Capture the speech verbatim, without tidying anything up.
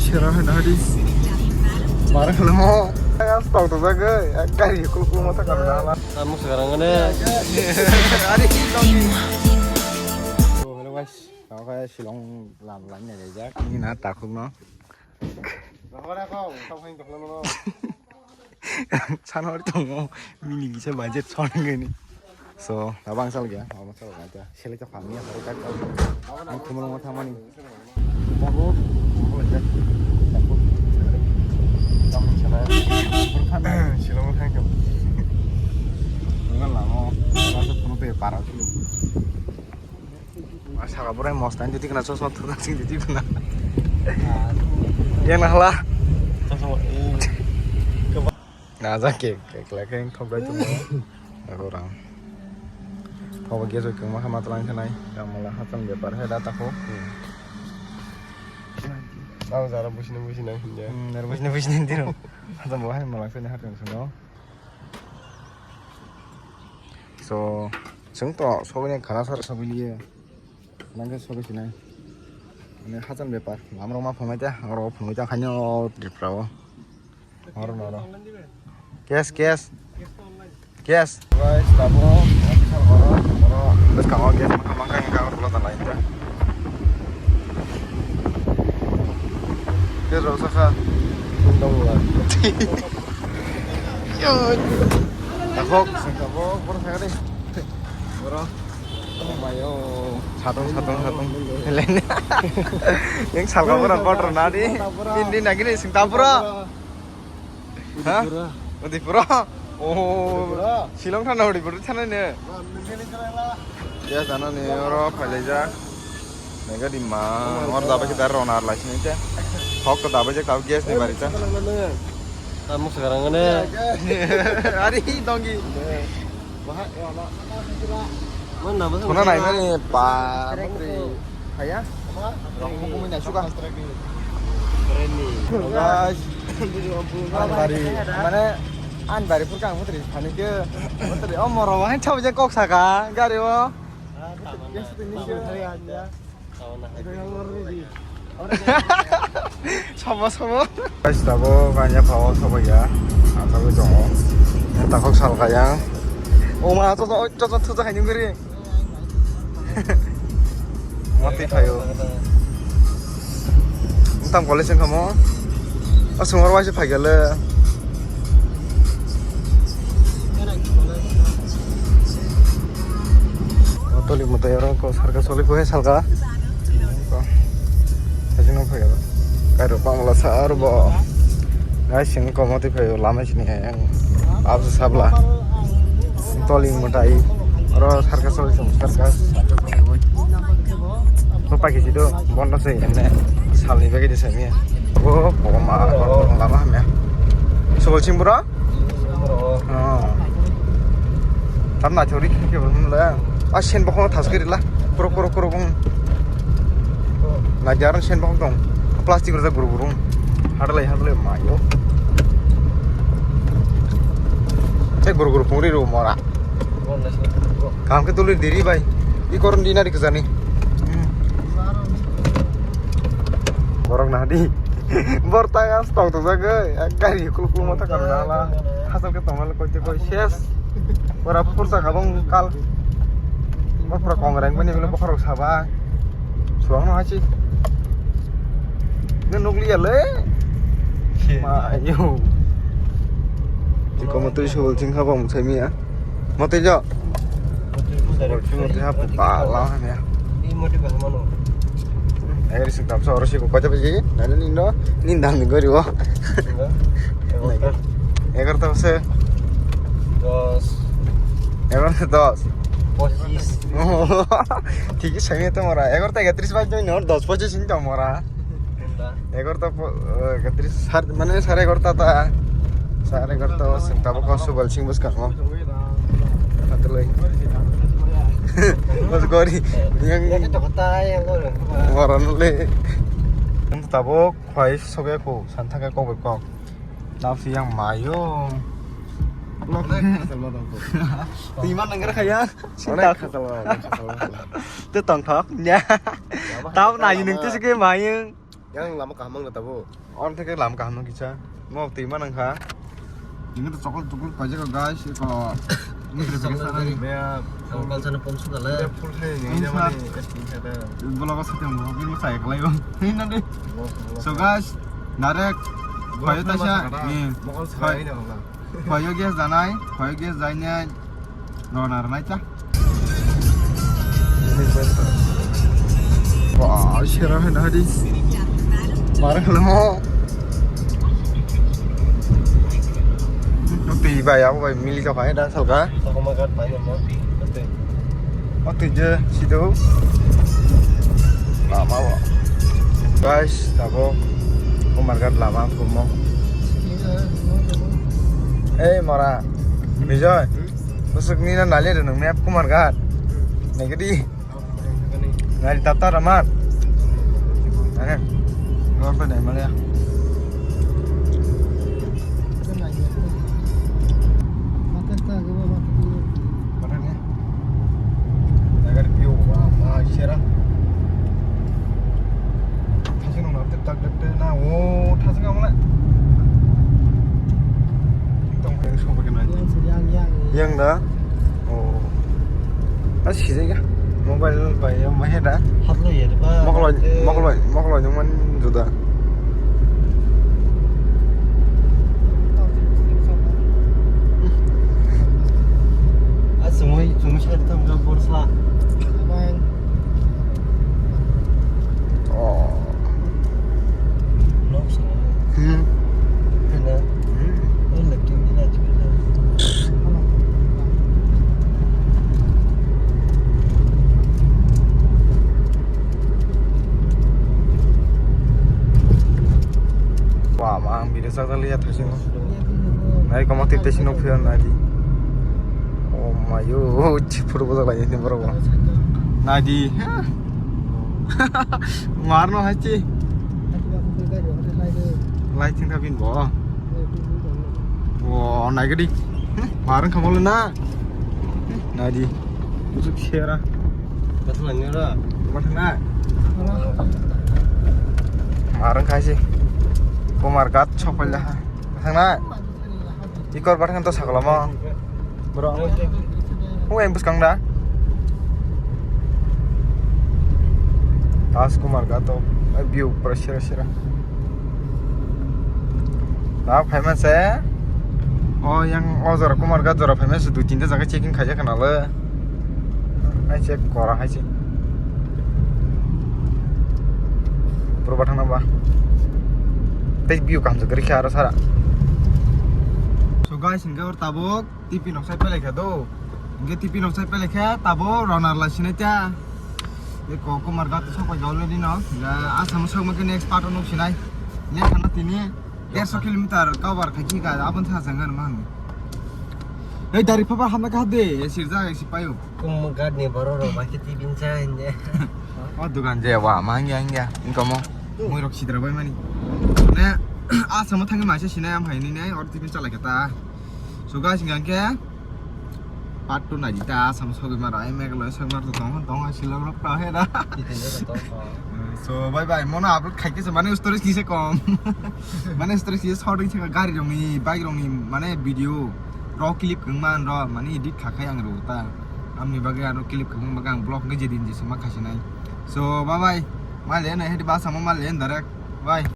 Sera hai dahadi. Mara khlamo. Gas tong to jagai. Gari kul kul mata kar dala. Kamu sekarang ini. Ari. Hello guys. Kau kayak Shillong lam lam ya jak. Ini na takut no. Rahora kau, kau hai dokno no. Sanor tongo, mini kisa budget song gini. So, abang sal gya, abang sal gya. Select family ya, harus kau. Ang kumul mau sama nih. Mau, mau aja. Kamu sana. Berkan. Silo mau thank you. Dengan lama, rasa penuh tuh ya parah sih. Saka bwrwi mostan titi kana chosma thwna sing titi kana. Yang nahla. Na ja ke ke kla ke thok bai tu. Aku orang. Thok bai gesoi kema hama tlang khanai. Yang malah hatam bepar hai da tako. Tahu cara busina busina hinja. Hmm, dari busina busina tiro. Hatam bahai malah sini hatam sini. So, chwng to sogwi khana sar sogwi liye. Nang khe sogwi sinai. Ani hachal bepar. Lamrok ma phunai ta, oro phunai ta khaino Tripura o. Oro noro. Cash, cash. Cash. Guys, tabo, oro, oro. Bwskango gas mangkha mangkha hingkha oro pulo ta line ta. Gas rok sakha. Tungdong la. Yo. Takhok, sengkabo, boro thangani. Boro. Oh mayo. Satung, satung, satung. Yang salka boro kotor nadi. Hindi nagini sengkabo. Ha? Udipura. Oh. Shillong thana Udipura thana ne. Ya jana ne oro phailai ja. Mega di ma. Or dabai kita ronar lai sini te. Hok to dabai je kau gas ni bari ta. Kamu sekarang ini. Ari donggi. Mana nama? Mana nai mani pa. Kaya? Rong buku mina suka. Guys. Anbari. Mana anbari pur kang putri pani ke. Putri oh moro wahai chau je kok saka gari o. Sama sama. Guys, tabo kanya pawo sobo ya. Atau tongo. Takhok salka yang. Oh ma to to to to to haini guri. Mati phayo. Tam college wngkha mo. O sumar waisa phaikha le. O toli mwtai oro ko sarka soli ko he salka. Ko. Hajino phaikha. Kairo pamla sa aro bo. Guys, sing ko mati phayo lama sini he. Abse sabla. Toli mwtai. Oro sarka soli song sarka. Ko pagi sido bondo se ene salni bagi de sami. Ko ko ma lama hamya. Sobol sing bro? Oh. Tam na chori ke bro la. A sen bokong thas kiri la. Kuro kuro kuro bong. Na jaran sen bokong dong. Plastic rok guru guru. Hadalai hadalai ma yo. Te guru guru pungri ro mora. Kam ke tuli diri bai. I koron di nari kejani. Borok na di. Bor tang as tong tong jagoi. Gari kul kul mata kam dala. Hasal ke tong koi koi ses. Ora pursa kabong kal. Bor pura kong reng bani bini bokhorok saba. Suang no hachi. Nge nukliya le. Ma ayo. Tiko mo tui subol sing khabong sai miya. Motwi jo. Motwi hap pala hanya. Ini motwi bahasa mana? Agar sing tamsa oro sih kok aja biji. Nani nindo nindang nih gori wo. Egarta. Egarta se. Dos. Egarta dos. Pochis. Thik sami to mora. Egarta ekatris baj noi no dos pochis sing to mora. Egarta po, eh, ekatris, sar-, mane sare egarta ta. Sare egarta o sing tabuk o subal sing bwskango. Hatuloi. Bos gori. Yang moron le. Tabuk khwai soge ko, santha ke ko ko. Nafsi yang mayo. Timan nanggar khaya. Sinta. Te tong thok nya. Tau na yunung tu sike mayung. Yang lama kaham wng na tabuk. Oro theke lama kaham no kisa. Mo twi ma nang kha. Ini to chokol chokol paijak guys, ko. Ini to chokol sana ni. Meya, ang kalsa na pom suka le. Full thai ni, ini mani, es ni kata. Bola ko sate mo, ini mo sai kalai ko. Ini nanti. So guys, narek. Bola payo full tasa. Masa kata. Ni. Mokol sai ni Allah. Khoyo gas janai, khoyo gas jainai. Rona rwnai ta. Wah, sera hai nahadi. Mare khulamo. Twi bai abo bai mili jokha hai da salka. Tokma gat pai mo. O twi je sido. Lama o. Guys, tabuk Kumarghat lama kumo. Ei mora, Bijoy, bwswk nini nali rw nung map Kumarghat. Naikhe di. Nari tata ramar. Ane. Gor pa dai male. Mana ni? Jaga review, wah, wah, sera. Thasing nung nang tak tak tak tak na, oh, thasing kamu lah. Tong yang semua kena. Yang, yang. Yang dah. Oh. Ah, sih ya. Mobile bai yang mah dah. Hap lo ya, Pak. Mokloi, mokloi, mokloi nung man juda. Ah, sumui, sumui sa tam ka borsa. Oh. Nok sa. Hmm. Kena. Hmm. Oh, lagi ni lah juga. Wah, mang bida sajak liya thasingo. Nai komo tip tesi nuk phiyo nai di. Oh my yo, chipur bojak lai ni borok. Nai di. Mar no hai chi. Lai thing tha bin bo. Wo, nai gadi. Marang khamol na. Nai di. Busuk sera. Bathang nai ra. Bathang nai. Marang khai si. Kumarghat chokpal ha. Bathang nai. Ikor bathang to sakala mo. Bro. Hung em buskang da. Kumarghat to. View pura sera sera. Da phaima se. O yang o jora Kumarghat jora phaima se dui tinta jaga checking khaijak khana le. Hai check kora hai se. Pura bathang nang ba. Tei view kaham se kwrwi kha aro sara. So guys, hingke or tabuk T P nok sai pelai kha do. Hingke T P nok sai pelai kha tabo ronar lai sinai ta. Eko Kumarghat sok pai jol ni no. Asam sok ma ke next part o nuk sinai. Ne khana tini. Derso kilometer cover khai ki ga abon tha jang gan man. Ei dari papa hamna ka de, ya sirja ya sipayo. Kumarghat ni borok rok ba kiti binsa hinde. O dugan je wa ma hangya hangya. Ingkomo. Mui rok sidra bai mani. Ne asamo thangi maisa sinai am hai ni ne or tibin chala keta. So guys, hingke Part two nai di ta, Assam sogwi maro, ai Meghalaya sogwi maro tong, tong, ai Shillong rok tong he da. Tong, tong. So, bye bye. Mono upload khai khe se mane stories kisa kom. Mane stories kisa short kisa gari rongni, bike rongni, mane video, raw clip kwngma ro, mane edit kha khai ang ro ta. Amni bagwi aro clip kwngma bagwi ang vlog ngi je din je se ma khasinai. So, bye bye. Male na hedi ba samo male direct. Bye.